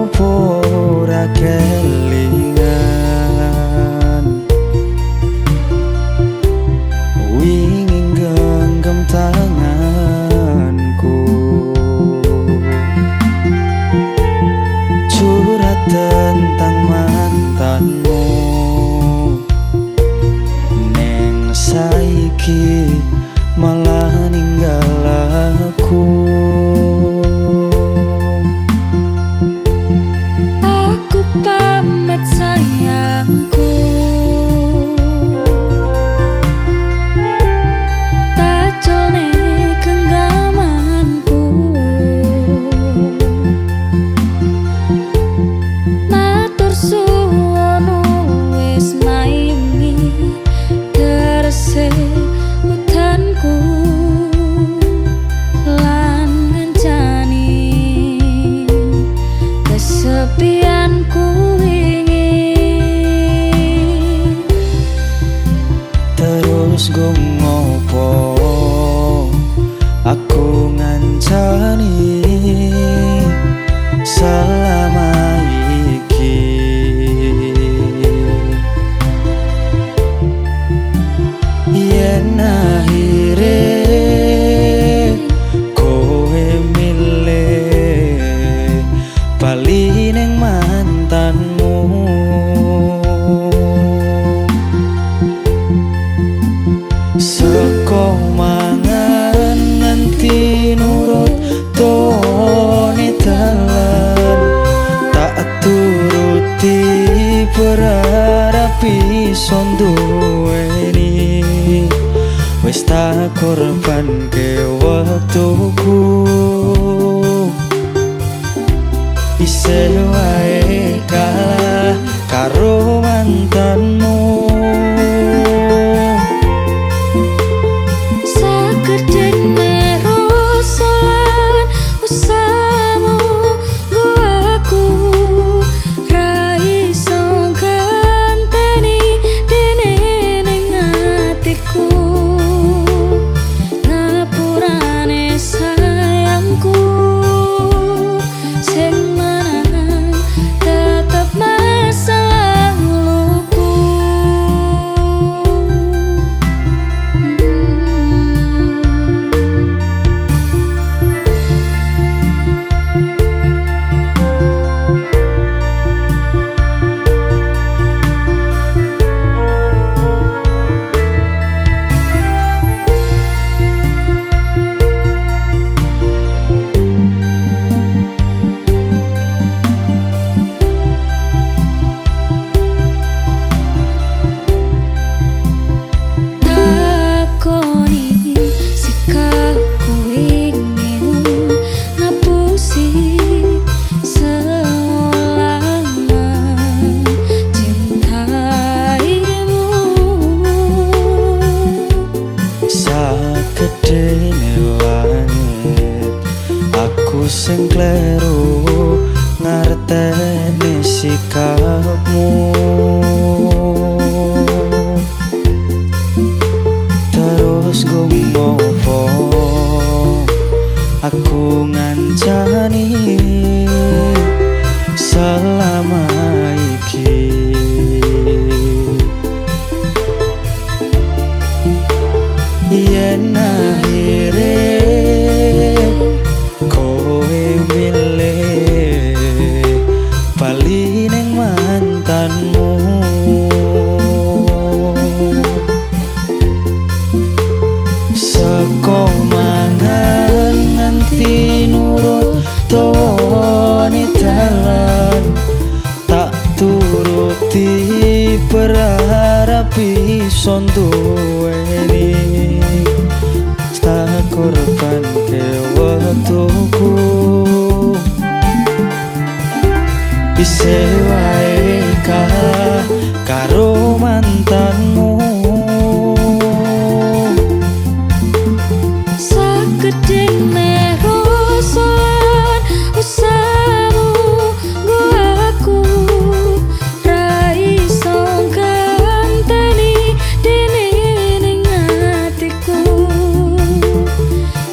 Opo ora kelingan wingi genggam tanganku, curhat tentang mantanmu. Neng saiki malah ninggal aku. Aku pamit sayangku, taculne genggamanku. Matur suwun wis maini terse utanku lan ngancani kesepianku wingi. Terus go ngopo aku ngancani selama iki? Yen akhire kowe milih bali ning mantanmu, seko mangan nganti nurut tone dalan, tak turuti berharap iso nduweni. Wis tak korbanke wektuku, isih wae kalah karo mantanmu. Sagedene rasa lan usahamu nggo aku ra iso ganteni dene ning atiku. Ngapurane sayangku, sing menang tetep masa laluku. Takoni sikapku ingin ngapusi seolah mencintaimu. Sagedene langit aku sing kleru ngerteni sikapmu. Terus go ngopo aku ngancani selama iki? Yen akhire kowe milih bali ning mantanmu, seko mangan nganti nurut tone dalan, tak turuti berharap iso nduweni. Tak korbanke wektuku, isih wae kalah karo mantanmu. Sagedene rasa lan usahamu nggo aku ra iso ganteni dene ning atiku.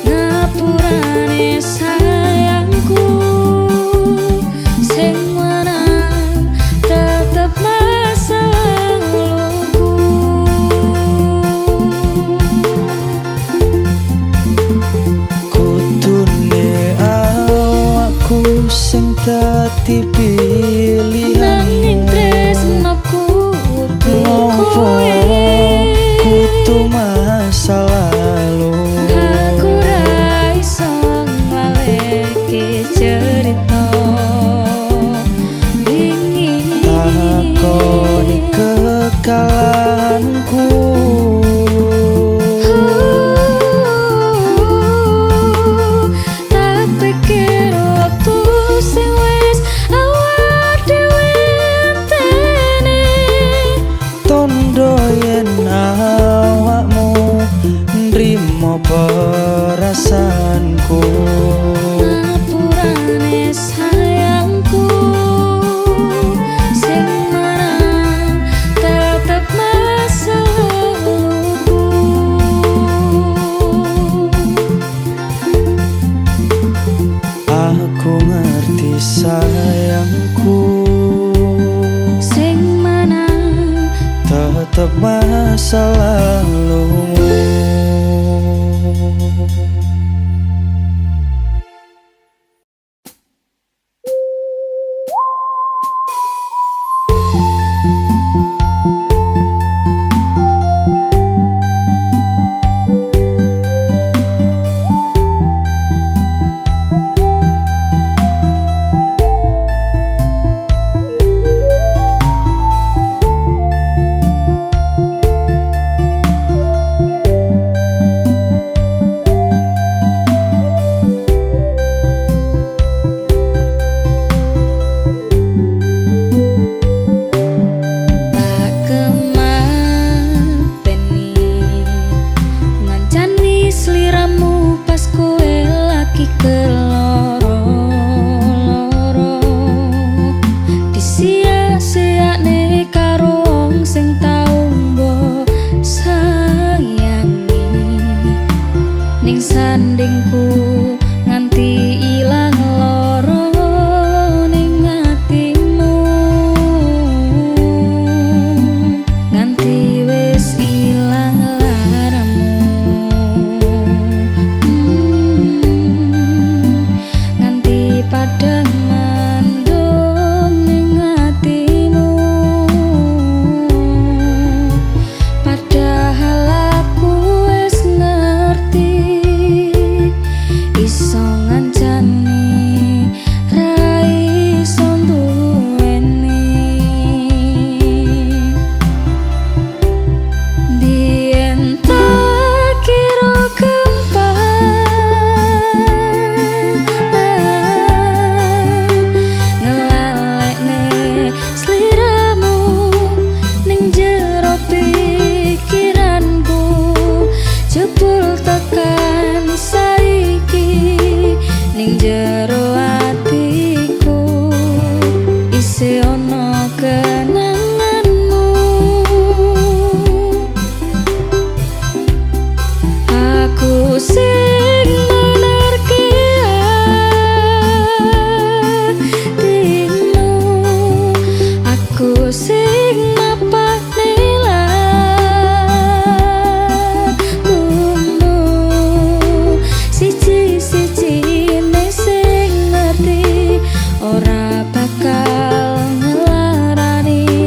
Ngapurane sayangku sing ngerti pilihanmu. Nanging tresnoku Ngopo kowe kudu masa lalu. Aku ra iso nglaleke cerita wingi. Takoni kekalahanku. Tak pikir waktu sing wis awak dhewe enteni. Tondo yen awakmu nrimo perasaanku. Ngapurane sayangku sing menang tetep masa laluku. Aku ngerti sayangku Sing menang tetep masa lalumu. Tak kemateni ngancani sliramu pas kowe lagi keloro-loro. Disia-siakne karo wong sing tau mbok sayangi. Ning sandingku nganti ilang loro ning atimu. Nganti wis ilang laramu. Nganti padhang mendung ning atimu. Padahal aku wis ngerti iso ngancani ra iso nduweni. Biyen tak kira gampang ngelalekne sliramu ning jero pikiranku. Jebul tekan saiki ning jero atiku isih ana kenanganmu. Aku sing menerke atimu. Aku sing mapakne lakumu. Siji-sijine sing ngerti ora bakal ngelarani.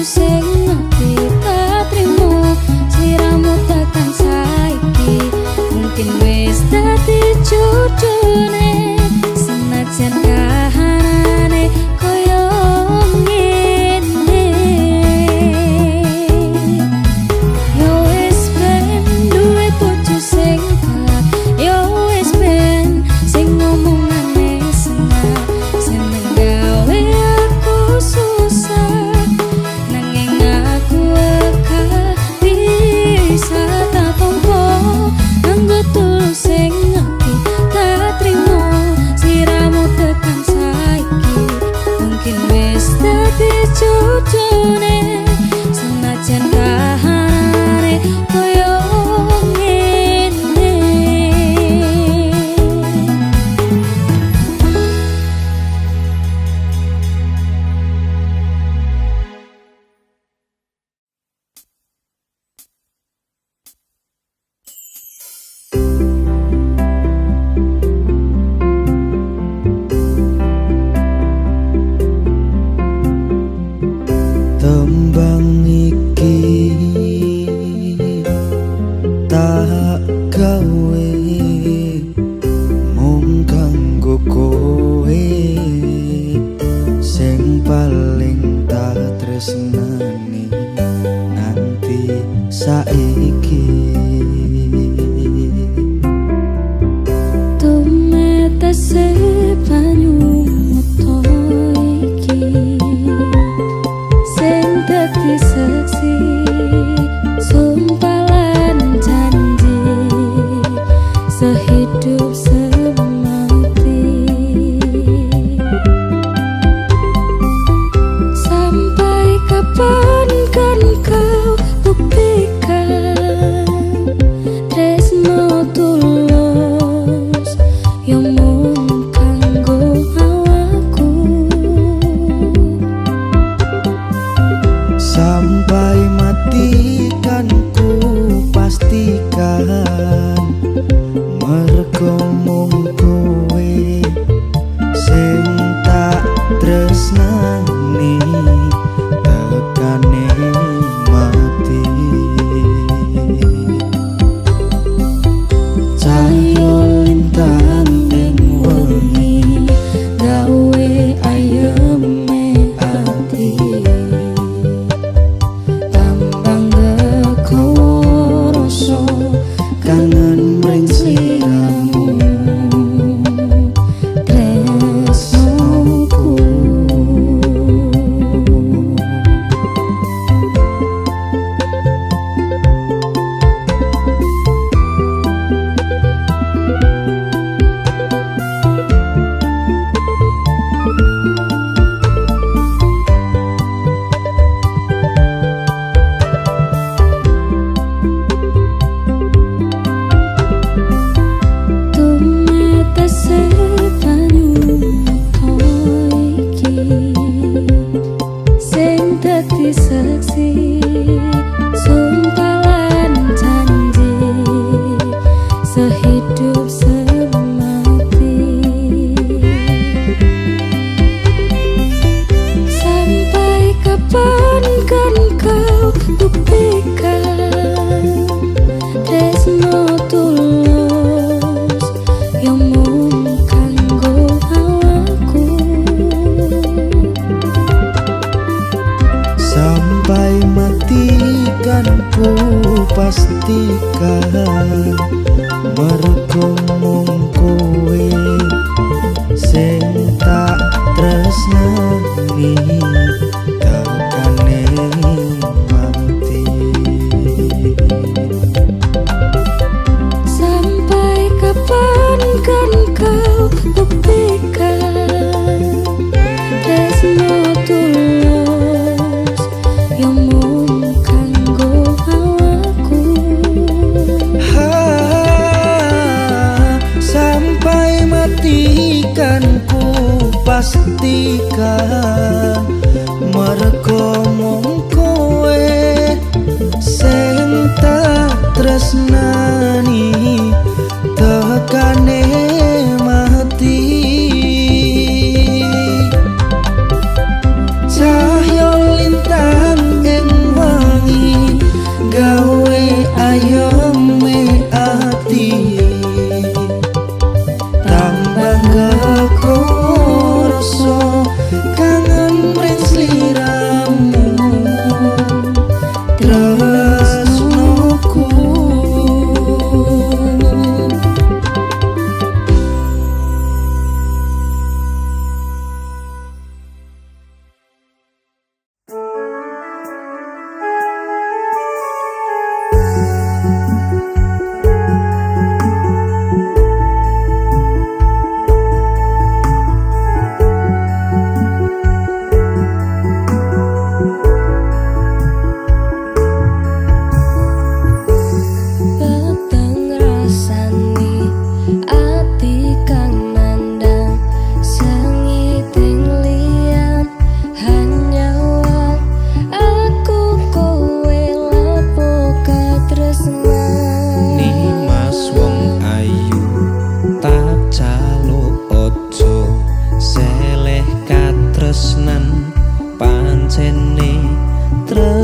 tulus sing ati tak trimo sliramu tekan saiki. Mungkin wis dadi jodone senajan kahanane koyo ngene. Yo wis ben duwe bojo sing kuat, yo wis ben sing ngomongane sengat, seneng gawe aku susah, nanging aku gak bisa tak tompo nganggo tulus sing ati tak trimo sliramu tekan saiki. Mungkin wis dadi jodone senajan kahanane koyo ngene. Tembang iki tak gawe mung kanggo kowe sing paling tak tresnani nganti saiki. Tumetese banyu mata iki sing dadi saksi sumpah lan janji sehidup semati. Sampai kapan kan kau buktikan tresno tulus yo mung kanggo awakku. Sampai mati kan ku pastikan mergo mung kowe sing tak tresnani tekane mati. Cahyo lintang ing wengi gawe ayeme ati, tambang gekowo rasa kangen mring sliramu tresnoku. Tumetese banyu mata iki sing dadi saksi sumpah lan janji sehidup semati. Sampai kapan kan kau buktikan tresno tulus yo mung kanggo awakku. Sampai mati kan ku pastikan mergo mung kowe sing tak tresnani tekane mati. Sampai kapan kan kau buktikan tresno tulus yo mung kanggo awakku. Ha, sampai mati kan ku pastikan mergo mung kowe sing tak tresnani tekane mati. Cahyo lintang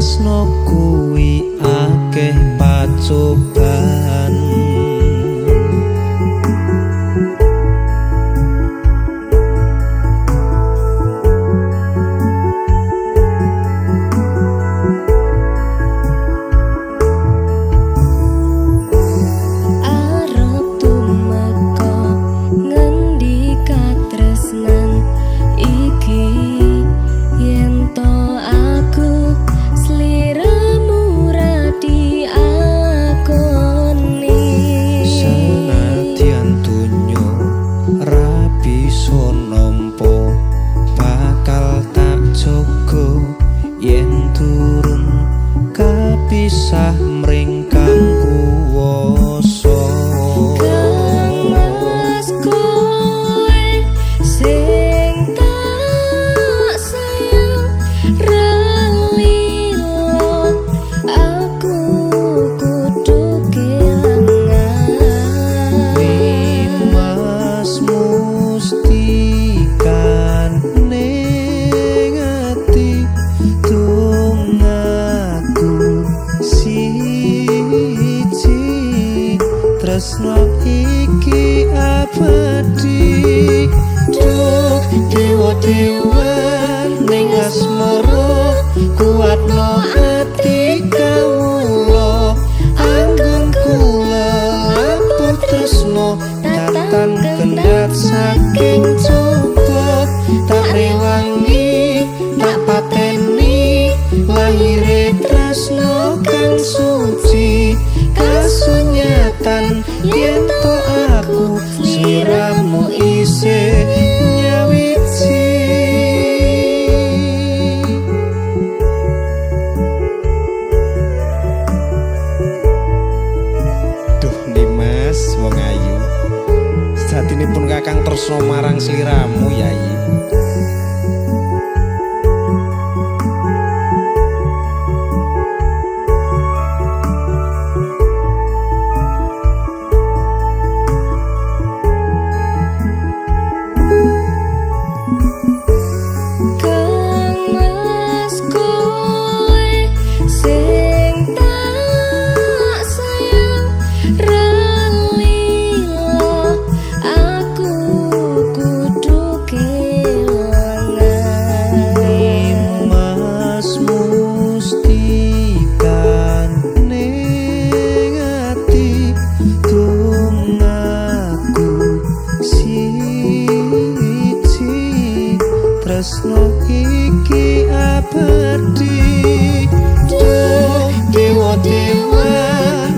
Tresno kuwi akeh pacoban. Arep tumeka ngendi katresnan iki, yen to aku sliramu ra diakoni. Senadyan donya ra bisa nampa, bakal tak jaga yen turun kapisah mring kang kuwasa. Kang Mas kowe sing tak sayang ra lila, aku kudu kelangan. Nimas mustikan ning ati tungaku siji, tresno iki abadi. Duh dewa dewa ning asmara, kuatno ati kawula, anggon kula lampur tresno tatan kendhat saking coba. Tak rewangi tak pateni lahire tresno kang suci, kasunyatan yen to aku sliramu isih nyawiji. Duh Dimas wong ayu, satinipun kakang tresno marang sliramu yai. Kang Mas kowe sing tak sayang ra lila, aku kudu kelangan. Nimas mustikan ning ati tungaku siji, tresno iki abadi. Duh dewa dewa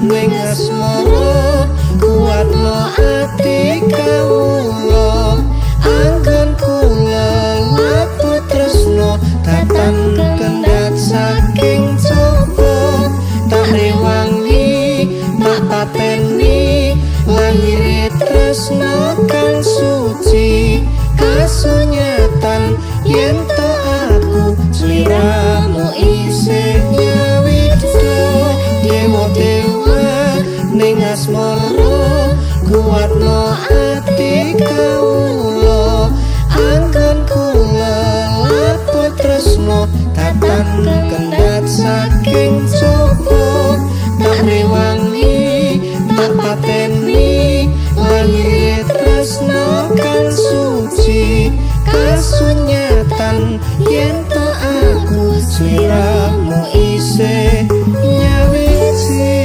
ning asmara, kuatno ati kawula, anggon kula lapu tresno tatan kendhat saking coba. Tak rewangi tak pateni lahire tresno kang suci, kasunyatan yen to aku sliramu isih nyawiji. Dewa dewa ning asmara, kuatno ati kawula, anggon kula lapu tresno tatan kendhat saking coba. Tak rewangi tak pateni lahire tresno kang suci, kasunyatan yen to aku sliramu isih nyawiji.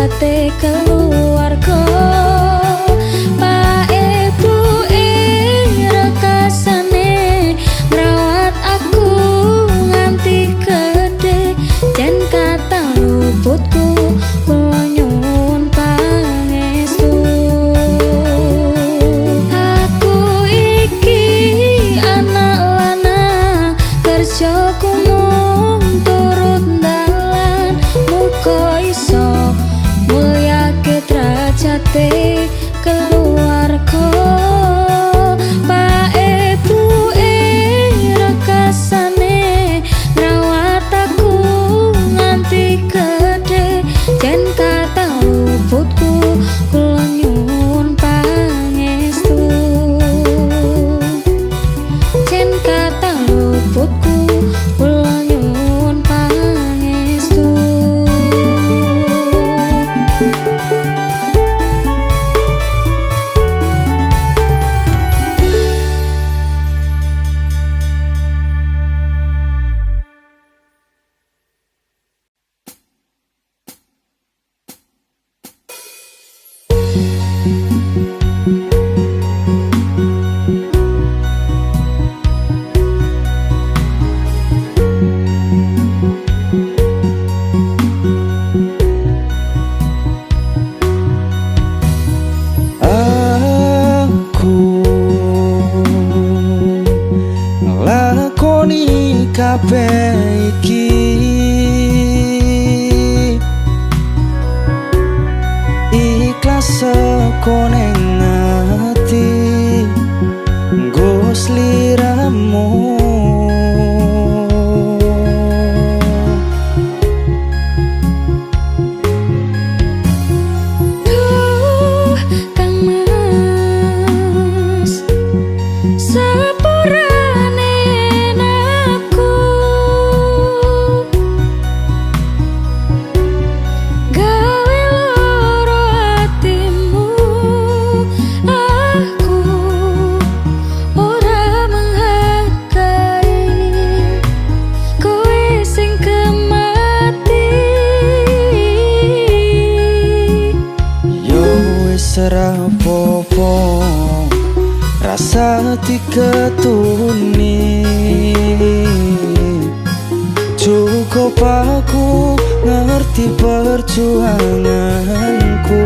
Derajate keluarga. Pak Ibu rekasane ngrawat aku nganti gedhe, jen kathah luputku kula nyuwun pangestu. Aku iki anak lanang, kerjaku mung turut dalan, muga iso mulyake derajate keluarga. Pak Ibu rekasane ngrawat aku nganti gedhe, jen kathah luputku kula nyuwun pangestu. Jen kathah luputku kula nyuwun pangestu. Aku nglakoni kabeh iki ikhlas saka ning ati nggo sliramu. Duh Kang Mas, sepurane aku gawe loro atimu, aku ora menghargai kowe sing kemati. Yo wis ora apa-apa, rasa diketuni. Cukup aku ngerti perjuanganku,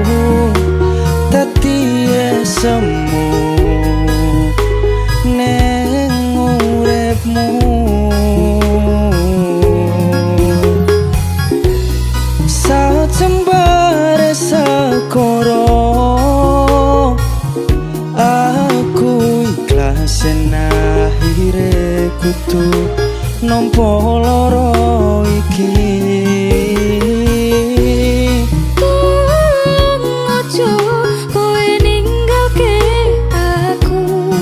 dadi semu neng uripmu. Sajembare segara, aku ikhlas yen akhire kudu nampa lara iki. Tulung aja kowe ninggalke aku,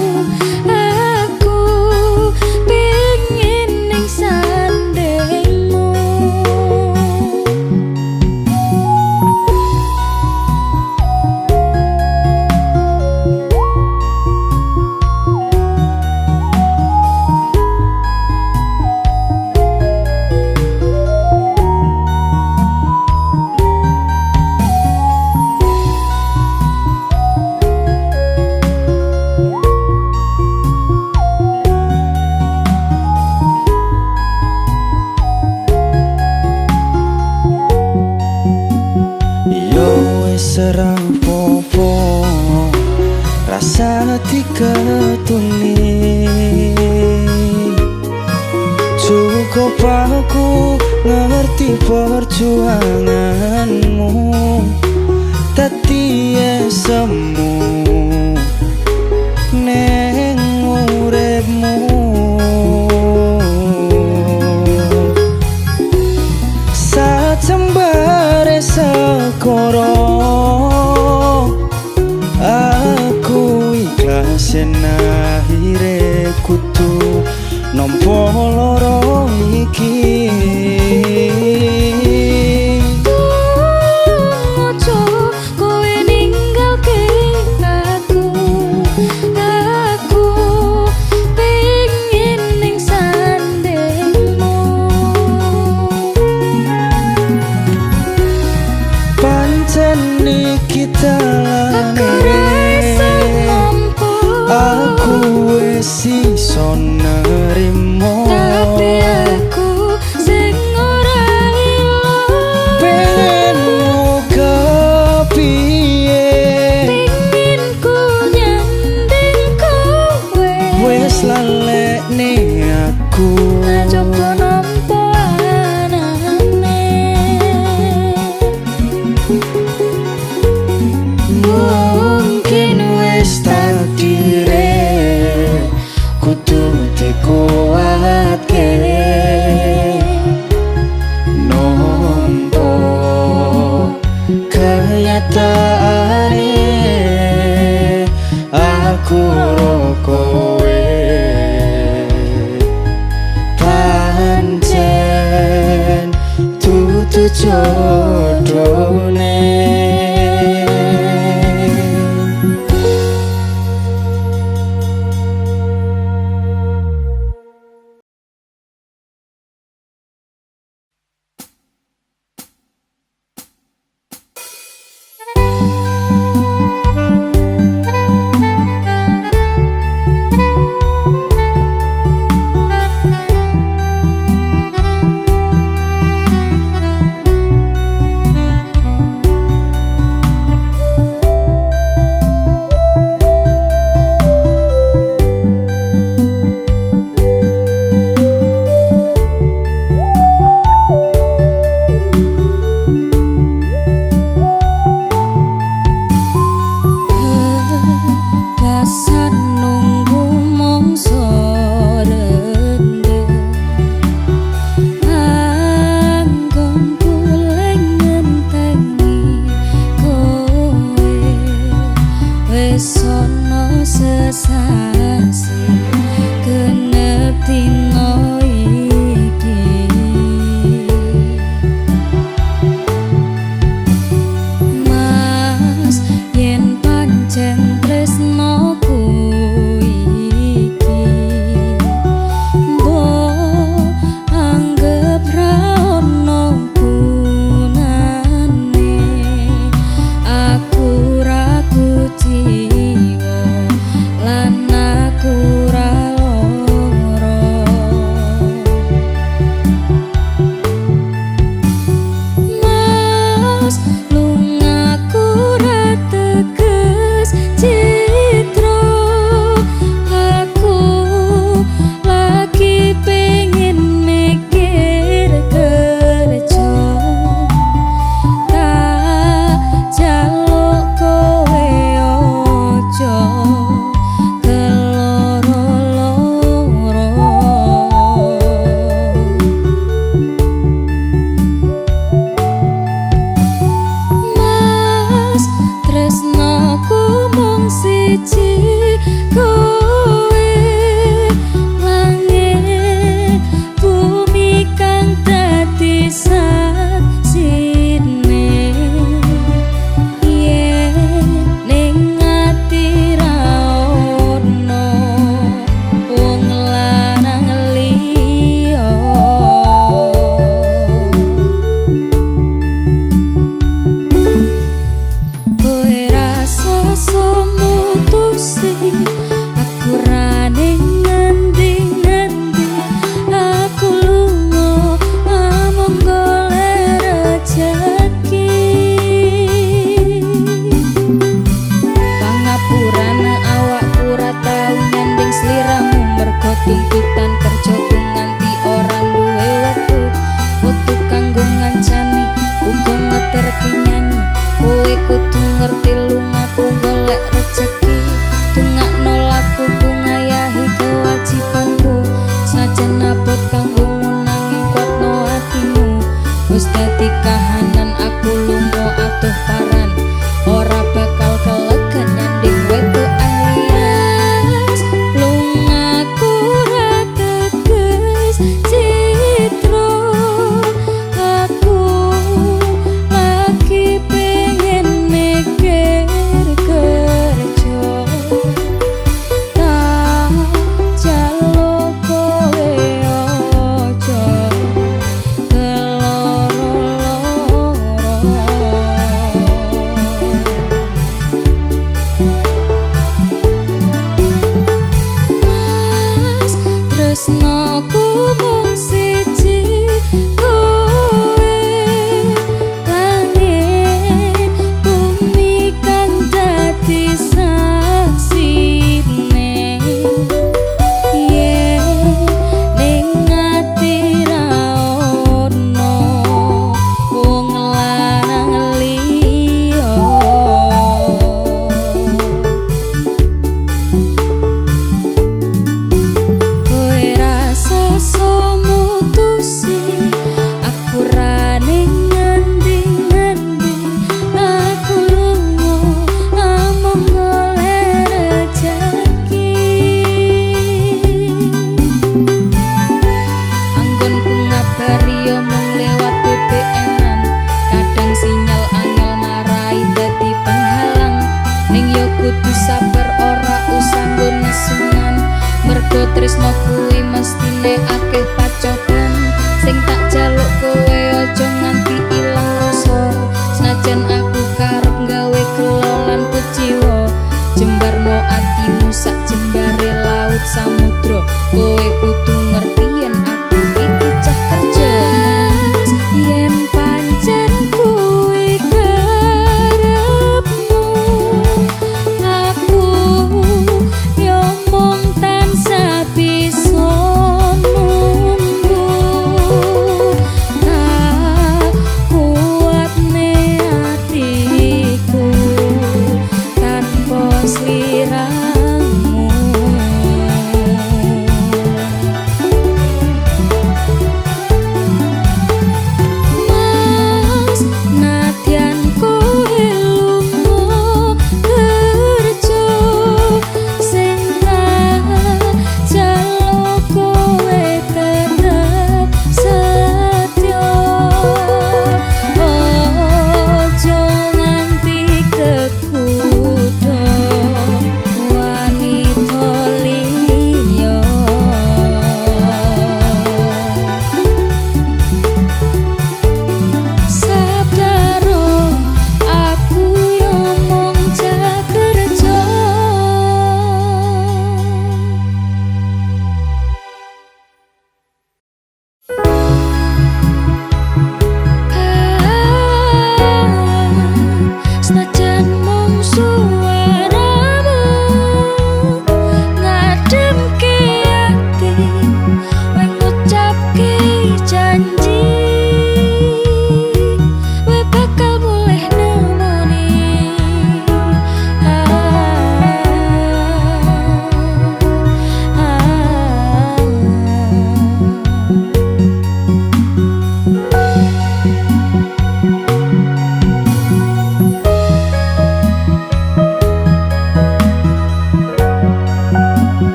aku pengin ning sandingmu. Yo wis ora apa-apa, rasa diketuni. Cukup aku ngerti perjuanganmu, dadi semu neng uripmu. Sajembare segara, aku ikhlas yen akhire kudu nampa lara iki. Tulung aja kowe ninggalke aku, aku pengin ning sandingmu. Pancen iki dalane. Aku ra iso nampa. Aku wis iso nerimo, tapi aku sing ora ilo. Pengenmu kepiye? Pingin ku nyanding kowe. Wis lalekne aku. Coba nampa anane. Mungkin wis takdire kudu dikuatke. Nompo kenyataane aku ro kowe. Pancen dudu jodone.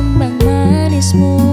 Tembang manismu.